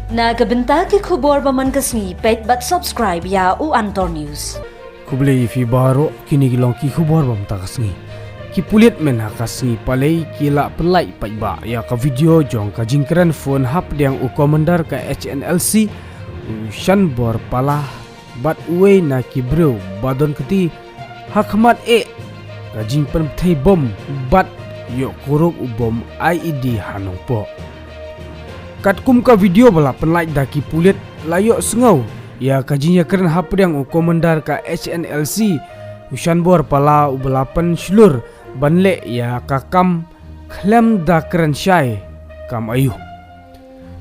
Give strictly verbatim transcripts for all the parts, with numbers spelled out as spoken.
Na ka bynta ki khubor ba man ka sngi, peit bad subscribe ïa u Antor News. Khublei ïa phi baroh, kine ki long ki khubor ba mynta ka sngi. Ki pulit mynta ka sngi Palei ki la pynlait paidbah ïa ka video jong ka jingkren phone hapdeng u commander ka H N L C, u Shanbor Pala, bad uwei na ki briew ba don kti ha khmat eh ka jingpynpthei bom bad ïoh kurup u bom I E D ha Nongpoh. Katkum ka video ba la pynlait da ki pulit, la ïohsngew ïa ka jingïakren hapdeng u commander ka H N L C, u Shanbor Pala, uba la pynshlur ban leh ïa ka kam khlem da kren shai kam aiu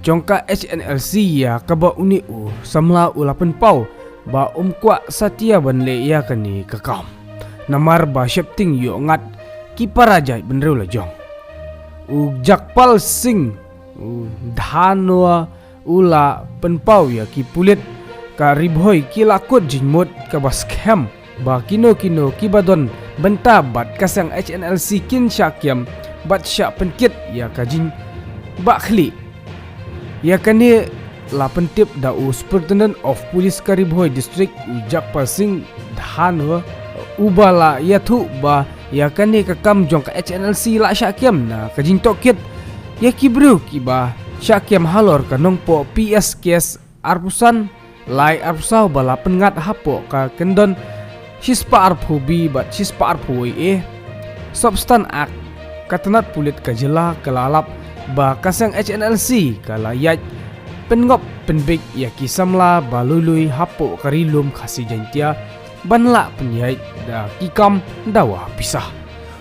jong ka H N L C, ïa kaba une u samla u la pynpaw ba um kwah satia ban leh ïa kane ka kam, namar ba sheptieng ïoh ngat ki para jaitbynriew lajong. U Jagpal Singh, u Dhanwa, u la pynpaw ïa ki pulit ka Ri Bhoi ki la kut jingmut kaba skhem ba kino kino kiba don bynta bad ka seng H N L C kin shah kiam bad shah pynkit ïa ka jingbahkhlieh. Ïa kane la pyntip da u Superintendent of Police ka Ri Bhoi District, u Jagpal Singh Dhanwa, uba la ïathuh ba ïa kane ka kam jong ka H N L C la shah kiam na ka jingtohkit ïa ki briew kiba shah kiam halor ka Nongpoh P S case arphew san lai arphew saw ba la pynngat hapoh ka kyndon shispah arphew B bad shispah arphew wei A, Substance Act, ka tnat pulit ka jylla ka la lap ba ka seng H N L C ka la ïaid pynngop pynbiej ïa ki samla ba lui lui hapoh ka Ri Lum Khasi Jaiñtia ban lah pynïaid da ki kam dawa pisa.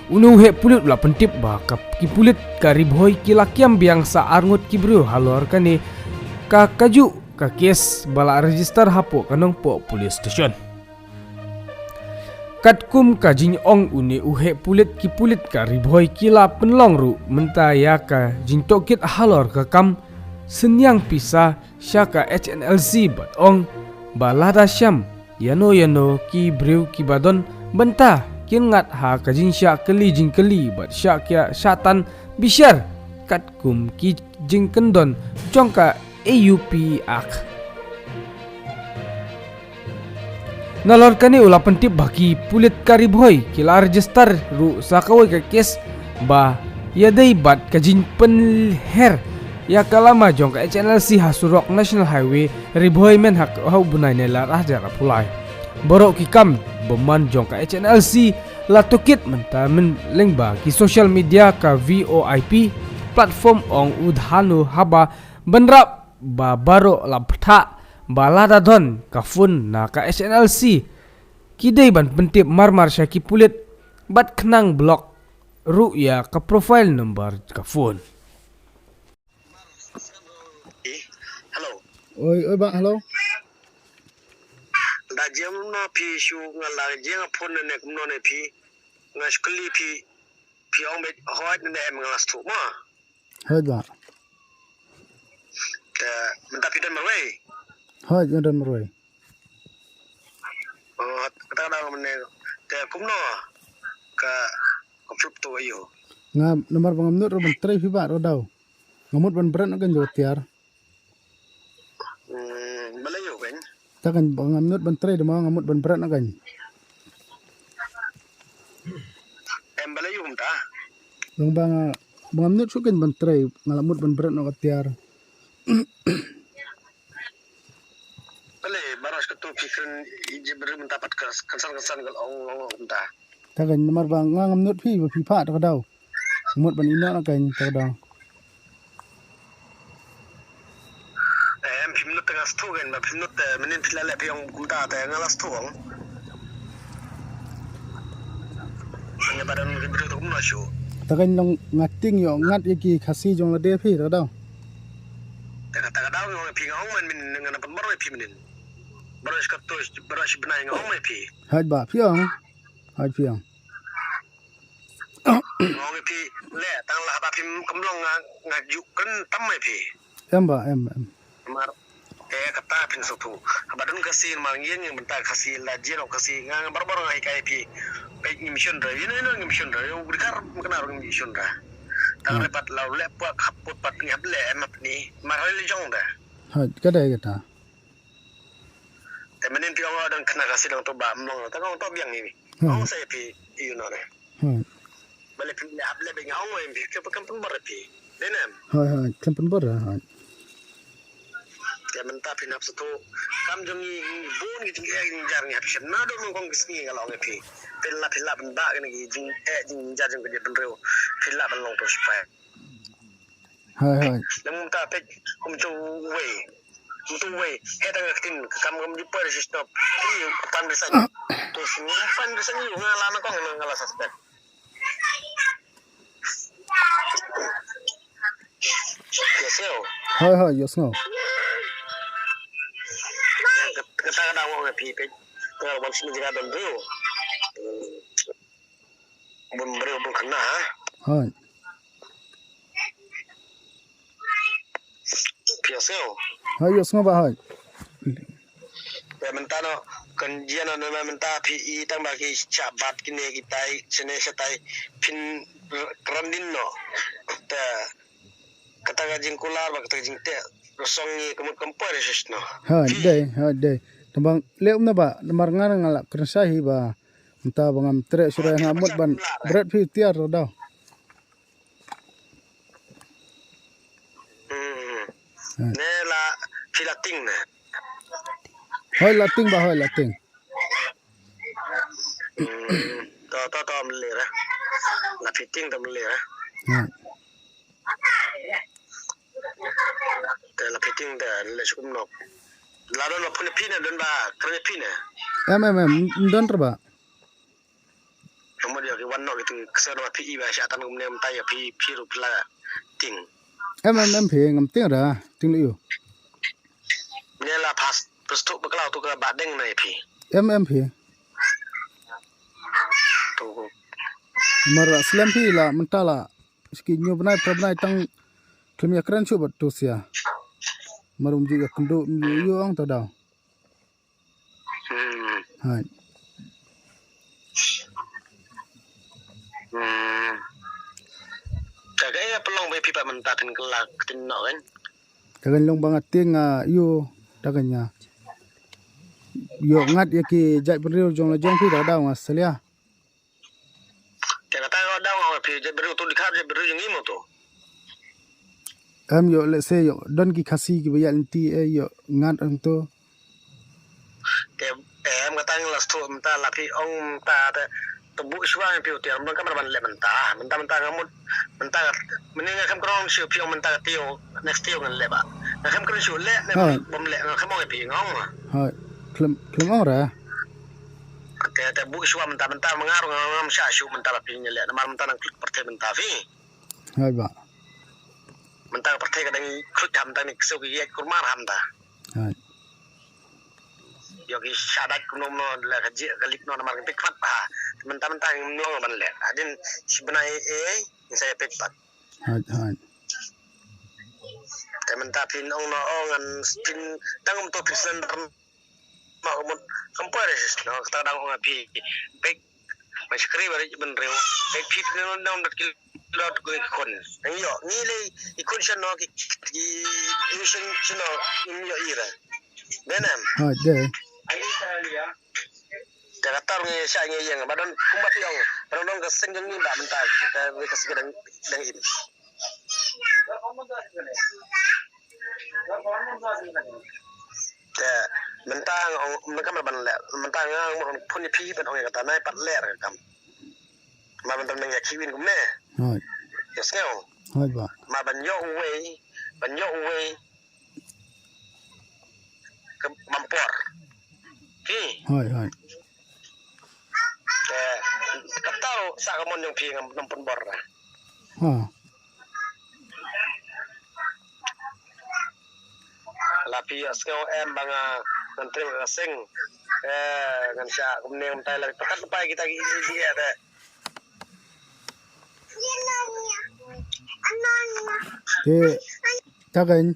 Une u heh pulit u la pyntip ba ka, ki pulit ka Ri Bhoi ki la kiam biang sa arngut ki briew halor kane ka, kajuh ka kes ba la register hapoh ka Nongpoh Police Station. Katkum ka jingong une u heh pulit, ki pulit ka Ri Bhoi ki la pynlong ruh mynta ïa ka jingtohkit halor ka kam synñiang pisa sha ka H N L C bad ong ba lada shem ïano ïano ki briew kiba don bynta kin ngat ha ka jingshah kylli jingkylli bad shah kiar shah tan bishar katkum ki jingkyndon jong ka A U P Act. Nalor kane u la pyntip ba ki pulit ka Ri Bhoi ki la register ruh sa kawei ka kes ba ïadei bad ka jingpynher ïa ka lama jong ka H N L C ha surok National Highway Ri Bhoi Mynhak ha u bnai Nailar arhajar arphew lai. Baroh ki kam bymman jong ka H N L C la tohkit mynta mynleng ba ki social media ka V O I P platform, ong u Dhanwa, haba bynrap ba baroh la bthah ba lada don ka phone na ka H N L C ki dei ban pyntip marmar sha ki pulit bad khnang block ruh ïa ka profile number ka phone. Eh, hello. Oi, oi, bah, hello. Da jem no phi shu nga la jeng phone ne kumno ne phi. Nga shu kylli phi, phi ong beit hooid ne em, nga la shu ma. Hooid, bah. Te mynta phi don marwei? Hooid, nga don marwei. Oh, kata ka daw mynne te kumno ka, ka phi pynthut ïa u? Nga namar ba ngam nud ruh ban trei phi bah ruh daw. Nga mut ban bret noh kein jong ka tiar. Hmm, balei ïa u kein? Ta kein ba ngam nud ban trei, dei ma nga mut ban bret noh kein. Em, balei ïa u mynta? Long ba nga, ba ngam nud shuh kein ban trei, nga la mut ban bret noh ka tiar. Balei baroh shi kato phi kren ïa jingbriew mynta pat ka kynsan kynsan ka ong ong ong mynta. Ta kein namar ba nga ngam nud phi ba phi phah ta ka daw. Mut ban ïehnoh na kein ta ka daw. Em, phim nud te nga sngewthuh kein, ba phim nud te mynnin phi la leh phi ong kumta te nga la sngewthuh ong. Nga ba don ki briew te kumno shuh. Ta kein long nga tieng ïoh ngat ïa ki Khasi jong lade phi ta ka daw. Te kata ka daw nga ong ïa phi, nga ong man mynnin nga na pynbor ïa phi mynnin. Baroh shi kato, baroh shi bnai nga ong ïa phi. Hooid bah, phi ong. Hooid phi ong. Nga ong ïa phi, leh tang la haba phim kynmaw nga, nga ju kren tam ïa phi. Em bah, em, em. Namar te kata phin sngewthuh. Haba don Khasi namar ngi ïeng bynta Khasi, la jia noh Khasi, nga, nga barabor nga hikai ïa phi. Peit ngim shun re, ïa no ïa no ngim shun re, ïa u Ri Kar Makna ruh ngim shun re. Tang re pat la u leh pua khap put pat ngi hap leh em hap ni. Mar hoi leh jong re. Hooid, ka dei kata. Te mynnin phi ong dang khynnah ka sdang to ba mlong, ta ong to biang ni. Hooid. Ong sa phi ïoh noh ne. Hooid. Balei phi leh hap leh ba nga ong oi phi, khlem pynbor phi. Dei ne em? Hooid, hooid, khlem pynbor, hooid. Te mynta phin hap sngewthuh. Kam jong ngi bun ngi jingeh jingjar ngi hap shem. Naduh nyngkong ki sngi nga la ong ïa phi. Phin lah, phin lah ban bah kane ki jingeh jingjar jong ka jaitbynriew. Phin lah ban long to sipai. Hooid, hooid. Nang mynta peit kum tu wei. Kum tu wei. He tang ka ktien, ka kam kam ji poi shisha. Ki pan bisan. Tu sngewpan bisan ïa nga la na kong nga la suspect. Ïohsngew. Hooid, hooid, ïohsngew. Kata ka dang ong phi peit. Ka wan sngewbha don briew. Bun briew bun khynnah, ha? Hooid. Phi ïohsngew? Hooid, ïohsngew bah, hooid. Te mynta noh, kan jia noh, na mynta phi i tang ba ki shah bat kine kitai, shane shatai, phin kren dien noh. Te kata ka jingkular bad kata ka jingteh rasong ngi ka mut kam poi re shisha noh. Hooid, dei, hooid, dei. Tang ba leh um na ba, namar nga nga la kren sha hi ba. Mynta ba ngam treh shuh re nga mut ban bret phi tiar daw. Hmm. Hooid. Ne la phi la tieng ne? Hooid, la tieng bah, hooid, la tieng. Hmm. To, to, to, mlei re. La phi tieng to mlei re. Hooid. Te la phi tieng te leh shu kumno. La don ba phone phi ne, don ba kren phi ne. Em, em, em, don re bah. Ka mut ïa ki wan noh ki tu kser ba phi i ba sha tan kumne mynta ïa phi, phi ruh phi la tieng. Em, em, em phi ngam tieng re, tieng lei ïoh. Ne la pas, pas tu bakla tu ka ba deng na ïa phi. Em, em phi. Tu. Mar slem phi la mynta la. Ski nyu bnai pra bnai tang khlem ïa kren shuh bad tu sia. Mar um ju ïa kynduh um ju ïoh ong ta daw. Hmm. Hooid. Hmm. Ka ka ïa pynlong ba phi pat mynta kan kylla ktien noh kan. Ka kan long ba nga tieng nga ïoh ta kan ïa. Ïoh ngat ïa ki jaitbynriew jong la jong phi da daw nga salia. Te kata ka dang ong phi jaitbynriew tu dikha jaitbynriew jong ngi mo to. Em ïoh lehse ïoh don ki Khasi kiba ïaid lynti eh ïoh ngat hangto. Te em kata ngi la sngewthuh mynta la phi ong mynta te, te buh shuwa phi u tiar mynta ka ban leh mynta, mynta mynta nga mut mynta mynne nga khlem kren shuh phi ong mynta ka tiew next tiew ngan leh ba. Nga khlem kren shuh leh ne bym leh nga khlem ong phi nga ong. Ha khlem khlem ong re. Te te buh shuwa mynta mynta ma nga ruh ngam shah shuh mynta ba phi ngi leh namar mynta nang klik pyrthei mynta phi. Hai ba. Mynta ka pyrthei ka dang klik ha mynta ni ksew ki ïaid kurmar ha mynta. Hai. Ïoh ki shah dait kumno kumno la ka jia ka lik noh namar ka pik pat ba. Mynta mynta ngim long ban leh. Hadien shi bnai ei ei ngin sa ïa peit pat. Hai hai. Te mynta phin ong noh ong ngan phin tang kumto phin slender. Ma ka mut kam poi re sis no kata dang ong phi bek ma shakri ba ri ban reu bek phi phi nang dat ki dot ko ki khun nang ïoh ngi le ki khun shan no ki ki ngi shan shan no ngi ïoh i re. Dei ne em? Ha dei. Te kata ngi sha ngi ïeng ba don kumba phi ong ba don ka seng jong ngi ba mynta ka ka seng dang dang in. Te mynta nga ong mynta ka ban leh mynta nga ong phone ïa phi ban ong ïa kata nai pat leh ka kam. Ma ban tam nang ïa kiwin kumne. Hoi. Ïa sngew. Hoi ba. Ma ban ïoh uwei ban ïoh uwei. Ka ban por. Ki. Hoi hoi. Te kata ruh sa ka mon jong phi ngam pynbor. Ha. La phi ïa sngew em ba nga ngan trei ka seng. Eh ngan sha kumne ngam tai la pakat pai kita ki ki eh te. Te ta kan.